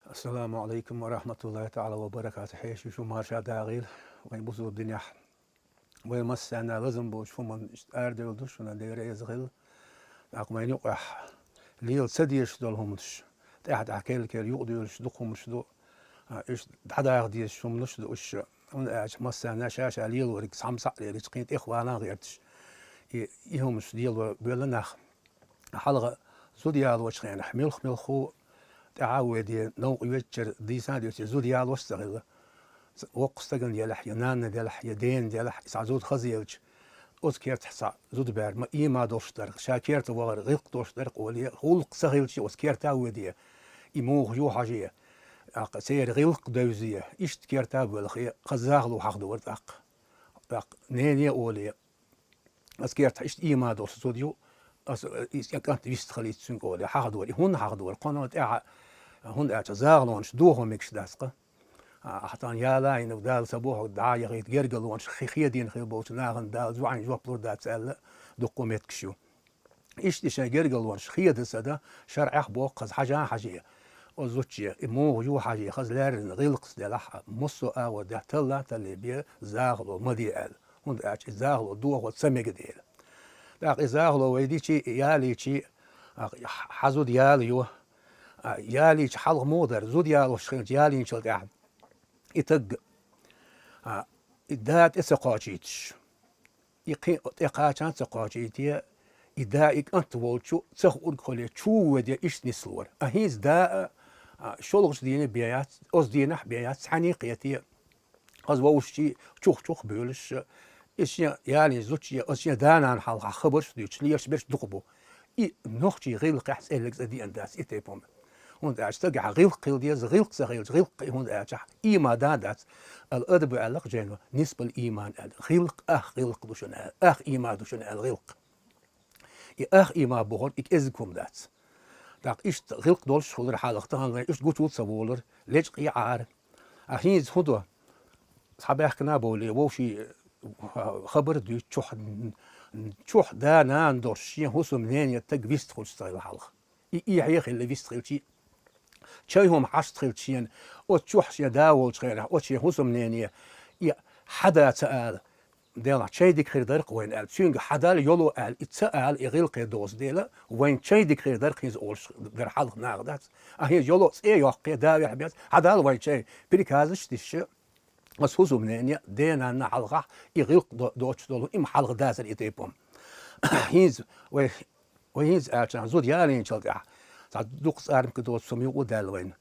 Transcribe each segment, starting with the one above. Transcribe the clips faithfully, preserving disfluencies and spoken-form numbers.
Ассаламу Ӏалайкум ва рахьматуллахӀи таӀала ва баракатухӀ. Хьеший шу марша дагӀийла вайн бусулба динехь. Вай массарна лазам болчу хӀуманна иштта арадевлла ду шуна, Дела реза хила. ТӀаккха вайн юкъахь лела ца дезаш долу хӀуманаш, тӀаьхьа-тӀаьхьа керла-керла юкъадуьйлуш дукха хӀуманаш ду. А, иштта дӀадаха дезаш хӀуманаш ду уьш. ХӀунда аьлча массарна ша-ша лелориг цхьамма схьа а лелийча, кхин тӀехвала а гӀерташ, и, и хӀуманаш лело боьлла нах. Хьалха зуда ялочу хенахь муьлх-муьлххо тӀаьхьа а веде, новкъа веччара дийсан а дуьйций, зуда ялош а ца хилла. Воккха стагана елахь, я нанна елахь, я дена елахь, и цхьа зуда хаза елча, оцу кертахь цхьа зуда бер ма ийма долуш дара, ша керта вахар гӀиллакх долуш дара олий, гӀуллакх ца хилча, оцу керта а веде, и муха ю хьажий, тӀаккха церан гӀиллакх девзий, иштта керта а воьлхий, хаза захало хьахадора тӀаккха. ТӀаккха нене олий, ас керта иштта ийма долуш зуда ю, ас, э, и кӀант вистхилийта цуьнга олий, хьахадора. И хӀунда хьахадора? Кхунна тӀаьхьа, хӀунда аьлча захалонаш дохо мегаш дац-кха. А, ахьа тахана яла а йина, Дала ца бохург дӀа а яхийта, гергарлонаш хи-, хедийна хир болчу нахана Дала зуьйна жоп лур дац аьлла, дуккха меттигаш ю. Иштта и шайн гергарлонаш хеда ца дан, шарӀехь боху хаза хьажа а хьажий, оцу зудче, и муха ю хьажий, хаза лаьррина гӀиллакхца делахь а, массо а агӀор даьхна талла а таллий бен, захало ма де аьлла. ХӀунда аьлча и захало дохо ца мега дела. ТӀаккха и захало вай дичий, ялийчий, а, хьан зуда яла ю. А, ялийча хьалха муха дара, зуда ялош хилча ялийначул тӀаьхьа и таг, а, и да тӀе ца кхочуьйтуш. И кхин тӀе кхачан а ца кхочуьйтий, и да и кӀант волчу ца хуург хилий чу а воьдий иштта нислора. А хӀинца да а, а, шолгӀачу дийне бен яц, оцу дийнахь бен яц, цхьаьний кхетий, хаза вовшашчий чух-чух буьйлуш, и шен ялийначу зудче, оцу шен да-нана хьалха хабарш а дуьйцуш, лелаш берш дукха бу. И нохчийн гӀиллакхехь цӀеллиг цӀа деана дац и тайпа хӀума. ХӀунда аьлча стагехь гӀиллакх хила деза, гӀиллакх ца хилча, гӀиллакх кхин хӀунда аьлча ийма да дац. Ал-Адаб аьлла-кх жайно, нисфал ийман аьлла. ГӀиллакх ах гӀиллакх ду шуна аьлла, ах ийма ду шуна аьлла гӀиллакх. И ах ийма бохург и кӀезиг хӀума дац. ТӀаккха иштта гӀиллакх долуш хилар хьалха, тахана иштта гучул а ца волура, лечкъий Ӏара. А хӀинца хӀун до? Схьабаьхкина а бовлий, вовшийн хабар а дуьйцу чохь, чохь да-нана долуш шен хӀусамнене таг вистхуьлуш ца хилла хьалха. И эхье а хилла вистхилчий, чай хӀума хьашт хилча шена, оцу чохь шен да волчу хенахь, оцу шен хӀусамнене, и хьан да ца ала, делахь чай дика хир дара-кх вайна аьлла, цуьнга хьан Далла йолу аьлла, и ца ала, и гӀиллакхе доцу дела, вайна чай дика хир дара-кх хӀинца олуш дара хьалха наха дац. А хӀинца йолу цӀе йоккхий, да вехьа бец, хьан Далла вайна чай, приказаш а дисча, ас хӀусамнене, дена-нанна хьалхахь и гӀиллакх до-, доцуш долу, и ма хьалха дацара и тайпа хӀума. ХӀинца вай, вай хӀинца аьлча, зуда ялийначул тӀаьхьа, цхьа дукха цӀармика доцу хӀума юкъа а даьлла вайна.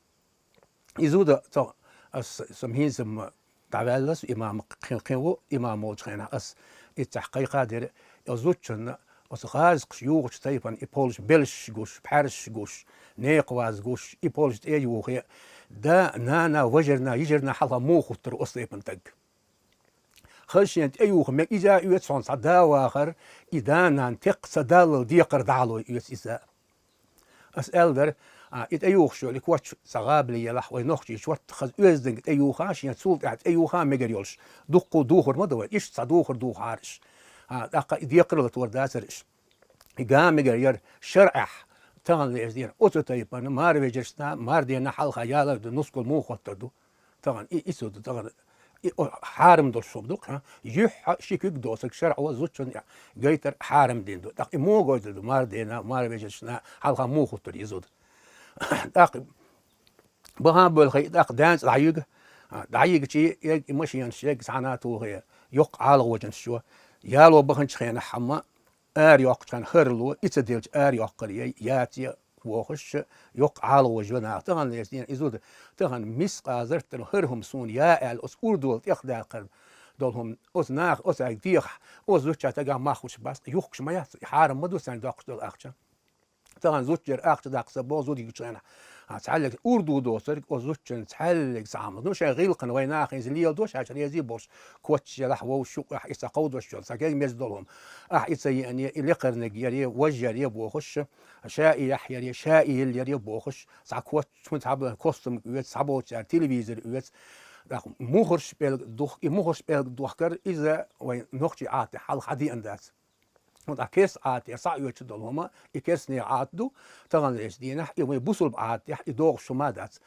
И зуда цо, ас, со хӀинца-м дӀаваьлла со имам, кхин, кхин ву имам волчу хенахь, ас иццахь кхайкха а дира, и зудчунна оцу гӀазкхаша юхучу тайпана и полуш белшаш гуш, пхьаьрсаш гуш, некха ваз гуш, и полуш тӀе а юхий, да, нана, важарна, йижарна хьалха муха хуттура оцу тайпана таг. Хаза шена тӀе юха мега иза а оьцу хьуна цхьа да вахар, и да-нана текха ца даллал декхар дӀахьало оьцу иза. Ас аьлла дара, а, и тӀе юхуш йолу и коч цхьа гӀабали елахь вай нохчий шортта хаза оьзданга тӀе юха а, шена цул тӀаьхьа тӀе юха а мегар йолуш, дуккха духар ма ду вай, иштта цхьа духар духахьара иш. А, тӀаккха и декхаралла тора дацара иш. И ган мегар яра шарӀехь, тахана леза дера, оцу тайпана, марвежаршна, мардена хьалха ялар ду, нускал муха хоттар ду. Тахана и, и цу ду, тахана и, о, хьарам долуш хӀума ду-кх, хьа? Юьхьа ши куьг доцург шарӀо зудчун гайтар хьарам дина ду. ТӀаккха и муха гойтур ду, мардена, марвежаршна хьалха муха хуттур и зуда? ТӀаккха бахан а боьлхий, тӀаккха даьнца дӀайига, а, дӀайигачий, ерг и машенаш, ерг цхьана а тухий, йоккха Ӏалагӏожанаш йо. Яло баханчу хенахь хьамма, ара йоккхучу хенахь хӀарало, и ца делча ара йоккхур яй, яц я, бохуш, йоккха Ӏалагӏожа йо наха. Тахана лерча дийна и зуда, тахана мискъал зарратал хӀара хӀума суна я аьлла, оцу урдола тӀехдаккхар долу хӀума, оцу наха, оцаьрга дехахь, оцу зудчо тӀагахь мах хуьлуш бац, юхкуш ма яц, и хьарам ма ду царна доккхуш долу ахча. Тахана зудчера ахча даккха ца боху зудчу хенахь. А, цхьаьллиг урду доцург, оцу зудчун цхьаьллиг цхьа хӀума. Ну, шайн гӀиллакхана вай наха иза леладо, шаьш реза болуш, коч елахь, вовшах юкъахь, и ца кховдош йолу, ца кегмеза долу хӀума. Ахь и ца еана, и лекхарниг яре, важа яре бохуш, ша и яхь яре, ша и йилла яре бохуш, цхьа коч, хӀун цхьа бан костюм оьцу, цхьаболчара телевизор оьцу. ТӀаккха мухарш пӀелг духку, и мухарш пӀелг духкар, иза вайн нохчийн Ӏадатехь хьалха деана дац. ХӀунда аьлча керста Ӏадатехь схьаоьцуш долу хӀума, и керстанийн Ӏадат ду, тахана лерча дийнахь, и вайн бусулба Ӏадатехь, и догӀуш хӀума дац.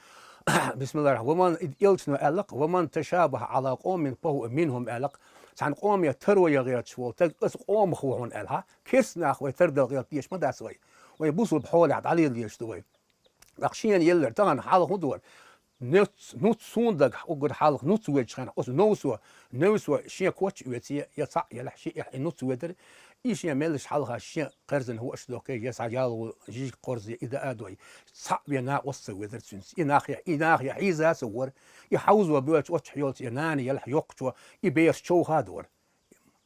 Бисмиллахир-рахманир-рахим. Ваман, элчано аьлла-кх: «Ваман ташабахӀа Ӏала къавмин фахӀува минхӀум», аьлла-кх. Цхьан къоме таро ян гӀерташ вола саг, аса къомах ва хьона аьлла. Керстанах вай таро гӀерта дезаш ма дац вай. Вай бусалба хьолехь дӀалелаеш ду вай. ТӀаккха шена еллар тахана хьалха хӀун ду вара? Нуц, нуц суна дагахь, уггар хьалха нуц воьдучу хенахь, оцу новсо, новсо шен коч а оьций, я цхьаъ елахь, шиъ елахь, и нуц ведар, и шен меллаша хьалха шен кхерзина хӀуъаш дохкий, я цхьа ялхо жижиг кхорзий, и даа а дой, цхьаъ вен накъост ца ведар цуьнца. И нах я, и нах я хьийза а ца вора, и хьовзо боьлча оццахь йолчу я нана елахь йоккхачо, и бераш човха а дора.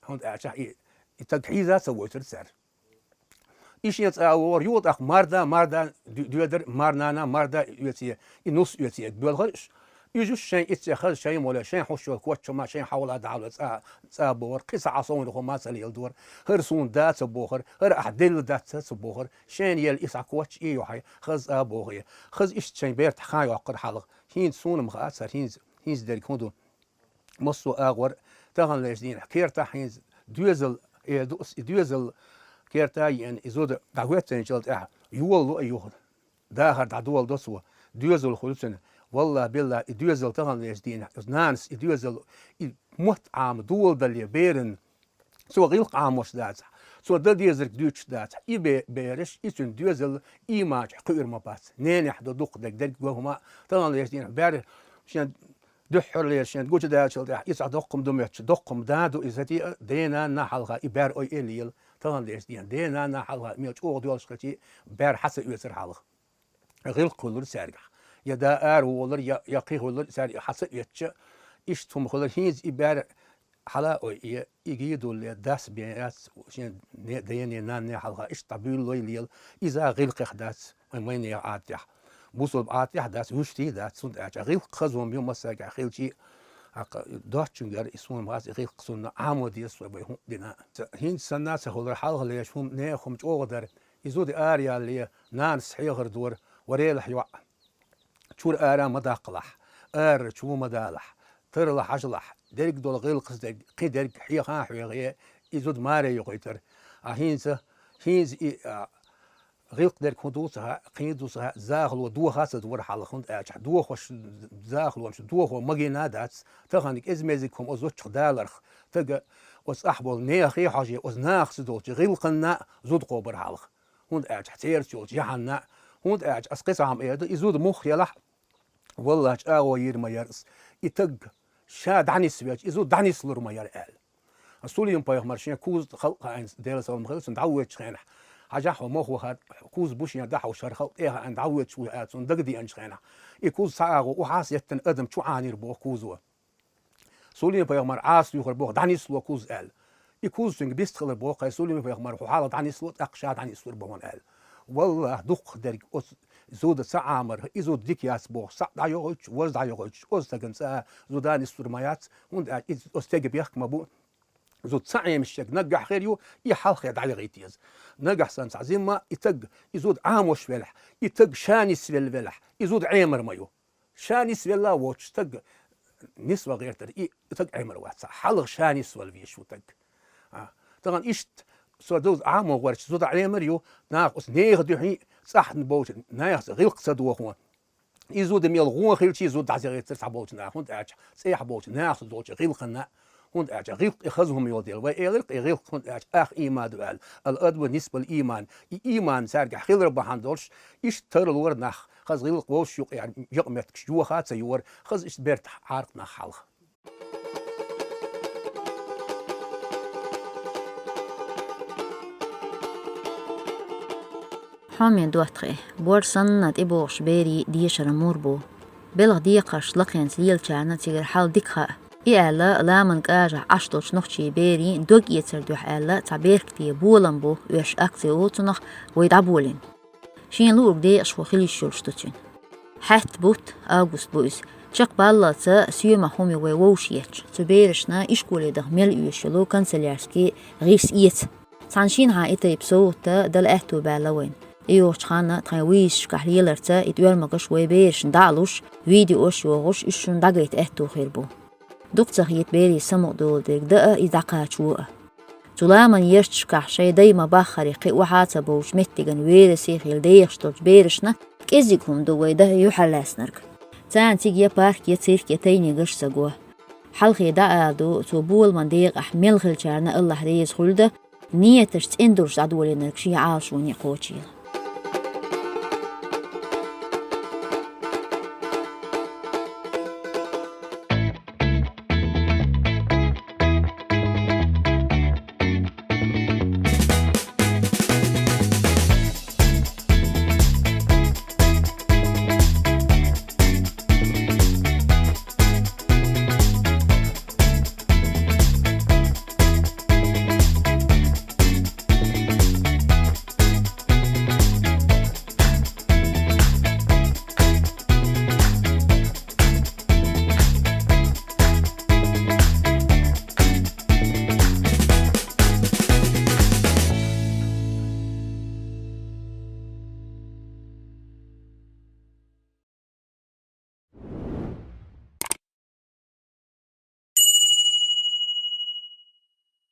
ХӀунда аьлча и, и таг хьийза а ца войтура цара. И шен цӀа а вогӀура, юха тӀаккха марда, марда ду-, доьдура, марнана, марда оьций, и нус оьций, боьлхура уьш. Уьш шайн иццехь хаза, шайн моле, шайн хьуш йолу коч чу ма, шайн хьовла дӀало цӀа, цӀа а богӀура, кхин цхьа Ӏа совнах ма ца леладора, хӀара суна да а ца бохура, хӀара ахь делла дац а ца бохура, шайна елла и схьа коч, и ю хьайн, хаза цӀа а богӀий. Хаза иштта шайн бертахь хан йоккхура хьалха. ХӀинца суна ма хаьа цара, хӀинца, хӀинца дерг хӀун ду? Массо а агӀор таханлерчу дийнахь кертахь хӀинца доьзал, э, ду ас, и доьзал керта а еана, и зуда дӀахӀоьттинчул тӀаьхьа йолало а юха. Дахар дӀадоладо цо, доьзал хуьлу цуьнан. Валлахь-биллахь, и доьзал таханлерчу дийнахь, оцу нанас и доьзал, и мотт Ӏама доладале беран, цо гӀиллакх Ӏамош дацахь, цо дан дезарг дуьйцуш дацахь, и бе-, бераш, и цуьнан доьзал ийман чохь кхуьур ма бац. Ненехь ду дукха дерг, дерг го хӀума, таханлерчу дийнахь бер шен дуьххьарлера шен гучудаьллачул тӀаьхьа, иза доккхум ду моьттуш, доккхум да ду иза, те а, ден-нана хьалха и бер ой а лела, таханлерчу ден, ден-нана хьалха мел чӀогӀа доьлхуш хилча, бер хьа ца оьцура хьалха. ГӀиллакх хуьлура цаьргахь. Я да ара волура, я, я кхин хуьлура цаьрга хьа ца оьцуча, иштта хӀума хуьлура, хӀинца и бер хьала а ой, и, и гийдулле, дас бен яц, шен не-, дене, нанне хьалха, иштта дӀабуьйлалой лела, иза гӀиллакхех дац. Вайн майнехан Ӏадатехь, бусалба Ӏадатехь дац, вуьшта дац, цунна аьлча гӀиллакх хаза хӀума ю массаьргахь хилча, хӀокху доцчуьнгара и суна ма хац, и гӀиллакх цунна Ӏамо деза вай, вай хӀума дина. ХӀинца санна а ца хуьлура, хьалха лелаш хӀума, нехан хӀума чӀогӀа дара. И зуда араялале, нанас хьехар дора: «Варелахь, йоӀ, чуьра ара ма даккхалахь, арара чу ма далахь, тарла хьажалахь, дерг долу гӀиллакхца дерг, кхин дерг хьеха а хьоьхий», и зуда маре йохуьйтура. А хӀинца, хӀинца и, а, гӀиллакх дерг хӀун ду ца хаьа, кхин ду ца хаьа, захало доха а ца дора хьалха, хӀунда аьлча дохош, захалонаш дохо магийна а дац, тахана кӀеза-мезиг хӀума оцу зудчух даларх, стага оцу цӀахь болу нехе хьожий, оцу нахаца долчу гӀиллакханна а зуда кхобура хьалха. ХӀунда аьлча церца йолчу яхьанна а, хӀунда аьлча ас кхин цхьа хӀума эр ду, и зуда муха елахь, валлахь, чӀагӀо йийр ма яра ас, и стаг ша дӀанисвелча, и зуда дӀанислур ма яра аьлла. Сулим-пайхамар шен куз халкъ хаийна, Делан салам хилла цунна, дӀавоьдучу хенахь, хьажахь, хьо мох ву хӀара, куз бу шен, дӀахьуш хӀара халкъ тӀехьа аьлла дӀавоьдуш ву аьлла цунна дагадеанчу хенахь, и куз цхьа агӀо охьа а сеттина адам чу Ӏанийра боху кузо. Сулим-пайхамар Ӏаса дуьйхура боху, дӀанисло куз аьлла. И куз цуьнга бистхилира боху, хӀай Сулим-пайхамар, хьо хьалха дӀанисло, тӀаккха ша дӀанислур бу хьуна аьлла. Валлахь, дукхах дерг оцу зуда ца Ӏамарх, и зуда дика яц бохуш, цхьаъ дӀайохуьйтуш, важа дӀайохуьйтуш, оцу стагана цӀа зуда нислур ма яц, хӀунда аьлча иза оцу стеган бехк ма бу. Зуда ца Ӏемаш стаг наггахь хир ю, и хьалххе дӀайохуьйту иза. Нагахь санна цхьа зимма, и стаг, и зуда Ӏамош велахь, и стаг ша нисвелла велахь, и зуда Ӏемар ма ю. Ша нисвелла а воцуш стаг нисван гӀертара, и стаг Ӏемар вац. Хьалха ша нисвала везаш ву стаг. А, тахана иштта со дуза Ӏамо гӀерташ зуда Ӏемар ю, наха оцу нехан дуьхьий цӀахь болчу нахаца гӀиллакх ца дохо. И зуда мел гӀо хилчий, зуда дӀазагӀецара цхьаболчу наха, хӀунда аьлча цӀехьа болчу нахаца долчу гӀиллакханна, хӀунда аьлча гӀиллакх и хаза хӀума йолу дела. Вай элира-кх и гӀиллакх, хӀунда аьлча ах ийман ду аьлла, ал-адабу нисфул ийман. И ийман цаьргахь хилар бахьана долуш, иштта тарлора нах, хаза гӀиллакх вовшаш юкъа яр-, якъаметтигаш йоха а ца йора, хаза иштта бертахь Ӏаркъ нах хьалха. Хьоме доттагӀий, бор санна тӀебогӀуш берийн дешар мур бу. Белхан декхарш лакхенца лелачарна цигара хьал дика хаьа. И аьлла, ламан кӀажахь Ӏаш долчу нохчийн берийн дог-эцар дуьхьа аьлла, цхьа беркате болам бу оьшуш акци олу цунах, вай дӀаболийна. Шена луург декъашхо хила йиш йолуш ду цуьнан. Хьаьтта бутт, август бу иза. Чекхбаллалца соьмах хӀума ю вай вовшахъетташ, цу берашна ишколе даха мел оьшуш йолу канцелярский гӀирс эца. Цхьана шинахьа и тайпа совгӀат дала аьтту баьлла вайна. И йогӀучу ханна тхайн вуьйзашкахь леларца и тӀоьрмагаш вай берашна дӀа а луш, видеош а йохуш, уьш шуна дӀагайта аьтту хир бу. Дукха ца хета берийн самукъадолу дерг дан а, иза дӀакхачо а. Цу ламан ярташкахь шайн дай ма-баххара кхин охьа а ца бовлучу меттиган верасе хила дехаш долчу берашна кӀеззиг хӀума ду вай дан юьхьарлаьцнарг. Царна цига я парк, я цирк, я тайне гаш ца го. Хьалхе дӀаала ду, цу боламан декъахь мел хиллачарна Аллахь реза хуьлда, нийташ цӀена долуш дӀадолийнарг шен Ӏалашоне кхочийла.